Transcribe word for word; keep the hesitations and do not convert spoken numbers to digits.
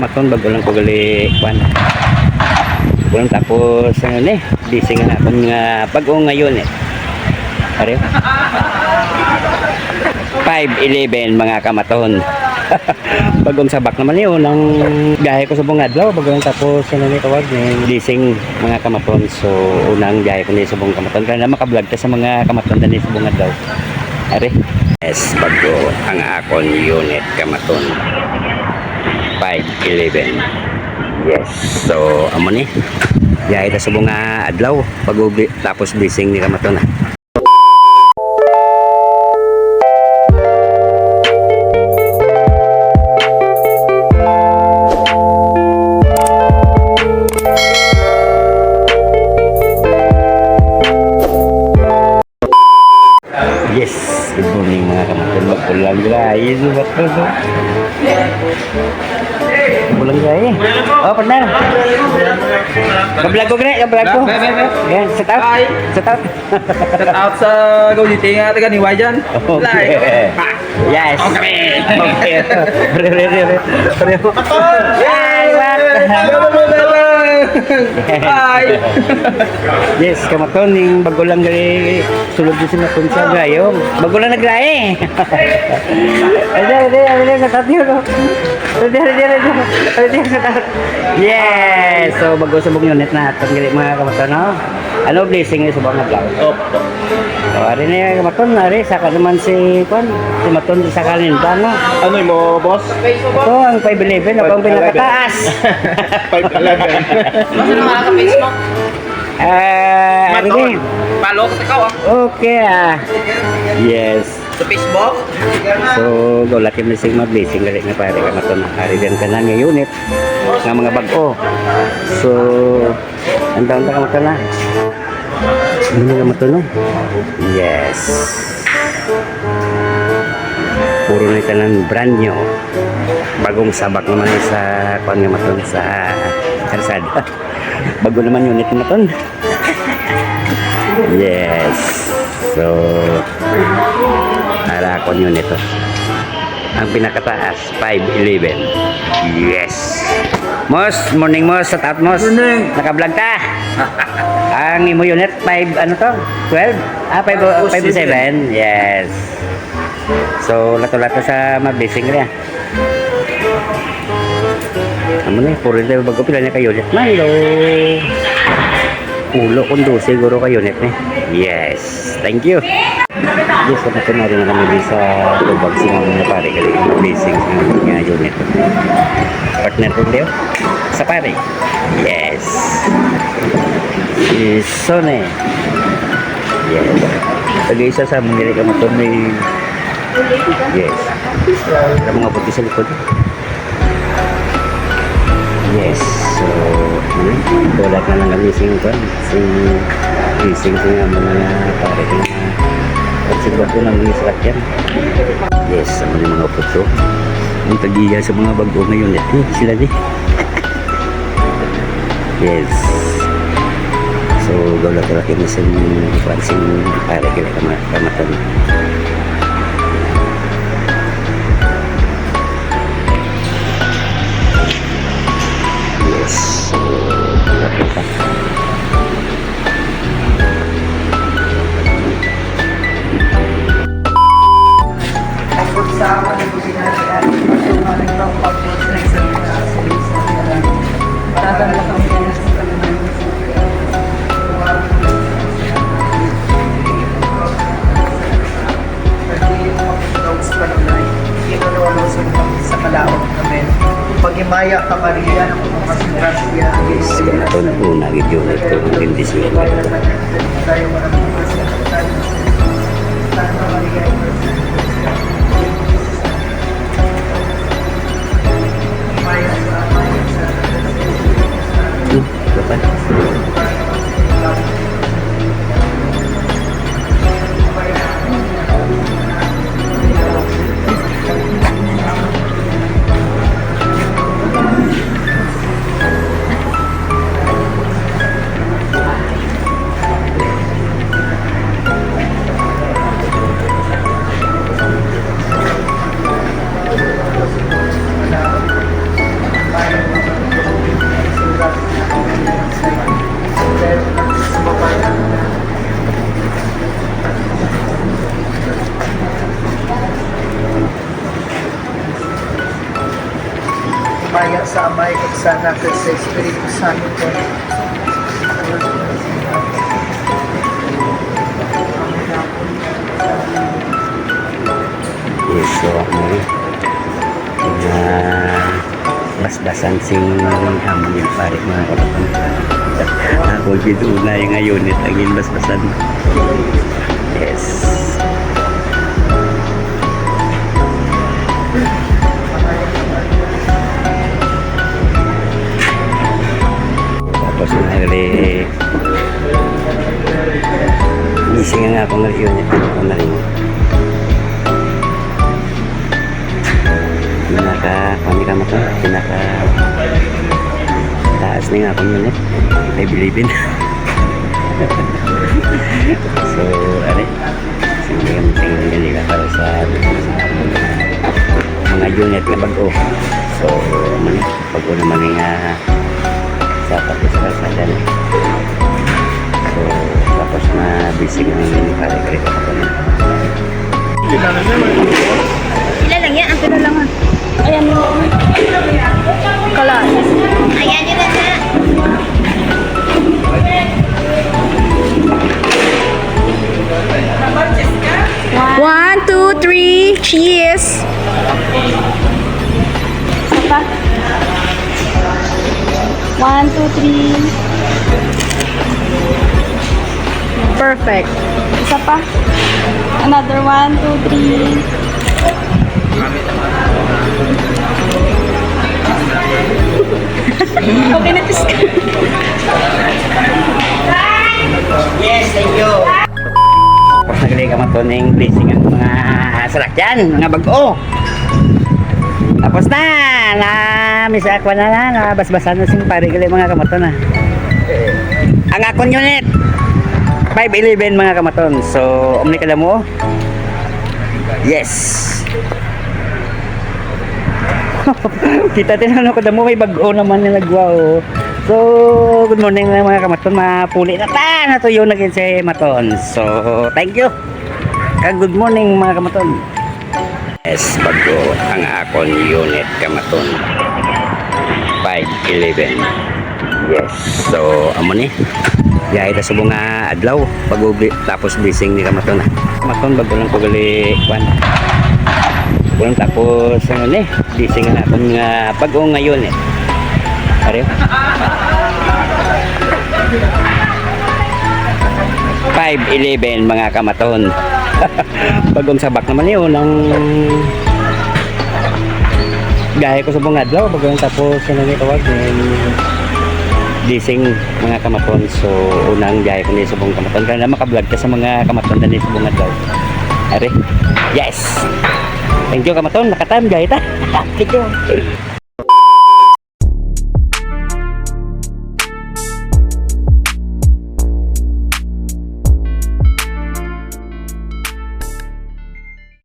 Maton, bago lang ko gali, kwan. Bago lang tapos, ano ni, busy nga akon nga bag-o nga unit. Ari. Five eleven, mga kamaton. Bagong sabak naman yun. Ang gahe ko subong adlaw, bago lang tapos, ano ni, tawag ni, blessing, mga kamaton. So, unang gahe ko ni subong kamaton. Kaya na makablog ta sa mga kamaton na ni subong adlaw. Ari. Yes, bago ang akon unit, kamaton. Five eleven. Yes. So, amo ni. Gahe ta subong nga adlaw. Pag-ubi, tapos blessing ni kamaton, ah. Yes, good morning, mga kamaton. Magkulang dira. Ayun, bato, no? Magkulang dira, eh. Oh, partner. Ka-vlog ko, gre, ka-vlog ko. Be, be, be. Yan, shout out. Hi. Shout out. Shout out sa Gawiti nga taga Niway dyan. Okay. Live. Yes. Okay. Okay. Re, re, re, re. Re. Hi, Mark. Hi. Yes, kamaton, ning bago lang gali sulod si Maton sa gayong. Bago lang naglae. Ready, ready, ready, sa tatyo, no? Ready, ready, ready. Ready, sa tatyo. Yes! So, bago sa mong unit na aton gali, mga kamaton, no? Ano, blessing ni sa mga vlog? Opo. So, ari na yung kamaton, ari, saka naman si, kwan, si Maton, sa kanin pa, no? Ano mo, boss? Ito, ang five eleven, ako ang pinakataas. Five eleven. Basta na mga ka-Facebook. Ah, ano Maton. Ni? Follow ko ikaw, ah. Okay, ah. Yes. Sa Facebook? So, gaw laki mo sing mga blessing gali nga pare, kamaton, ari din tanan nga unit nga mga bag-o. So, ang taon ta, kamaton, na. Ano nga, kamaton, no? Yes. Puro na tanan brand new. Bagong sabak naman sa, kwan, nga, kamaton, sa karsada. Bago naman unit, kamaton. Yes. So, ara akon unit, oh. Ang pinakataas, five eleven. Yes. Mos, morning, Mos. Shout out, Mos. Morning. Naka-vlog ta. Ang imo unit, five, ano to? Twelve? Ah, five, five seven. Yes. So, lato-lato sa mga blessing niya. Amo ni, puro na bago, pila na kayo ulit. Milo. Ulo kung dose, siguro kayo ulit ni. Yes. Thank you. Yes, sa natin na rin kami di sa tubag sa mga pare, kaya yung blessing sa mga unit. Partner ko, Leo. Sa pare. Yes. Si Sone. Yes. Lagi isa sa mga nila kamaton may, yes. Ang mga puti sa likod. Yes. So, hmm, tulad na lang kami sing, kwan, sing blessing sa mga pare. At siguro ko nang mga sakyan. Yes, sa mga, mga puto. Ang tagiya sa mga bago ngayon, eh, sila di. Yes. So, gaw lang talaga kami sa mga, kwan, sing pare, kila kama-, kamatan. Yes. So, nakita. Sa kalaot. Amen. Paghimaya ka, Maria, napuno ka sa grasya, ang Ginoo. Una gid yun, ito ang bendisyon. Maya sa Amay, kag sa Anak, kag sa Espiritu Santo. Yes, so, ano, na basbasan sing hamon yung pare, mga kapatid. Ako, dito na yung ngayon, ito ang basbasan. Yes. Tapos na rin, gising nga ako ngayon, ako na rin. Pinaka, kami ka mo to, pinaka taas na nga ako yun eh. May bilibin. So, ano eh? Sige, sige, sige, para sa mga unit na bago. So, ano eh? Bago naman nga sa tapos sa kalsada na. So, tapos na busy ng kare-kare ko pa na. Pila lang yan, ang pila lang, ha. Ayan. Kalas. Ayan, yun na. One, two, three, cheese. Isa pa. One, two, three. Perfect. Isa pa. Another one, two, three. Okay na, tis. Yes, thank you. Tapos na gali kamaton ning blessing ang mga salakyan, mga bag-o. Tapos na, na misa ako na na, nabasbasan na sing pare gali mga kamaton na. Ang akon unit, five eleven mga kamaton. So, umni ka mo. Yes. Kita din ano ko damo, may bag-o naman nga nagwa, oh. So, good morning na mga kamaton. Mapuli na ta, natuyo na gid si Maton. So, thank you. Kag good morning mga kamaton. Yes, bago ang akon unit kamaton. Five eleven. Yes. So, amo ni. Biyahe ta subong nga adlaw. Pag-ubli, tapos blessing ni kamaton, ah. Kamaton, bago lang ko gali, kwan. Bago lang tapos, ano ni, blessing na akon nga bago ngayon, eh. Are? Five eleven, mga kamaton. Bagong sabak naman yun, ang gahe ko subong adlaw, bagong tapos, ano ni tawag, yung blessing, mga kamaton. So, unang gahe ko ni subong kamaton. Kaya na makablog ka sa mga kamaton na ni subong adlaw. Are? Yes! Thank you, kamaton. Nakatime, gahe ta. Thank you.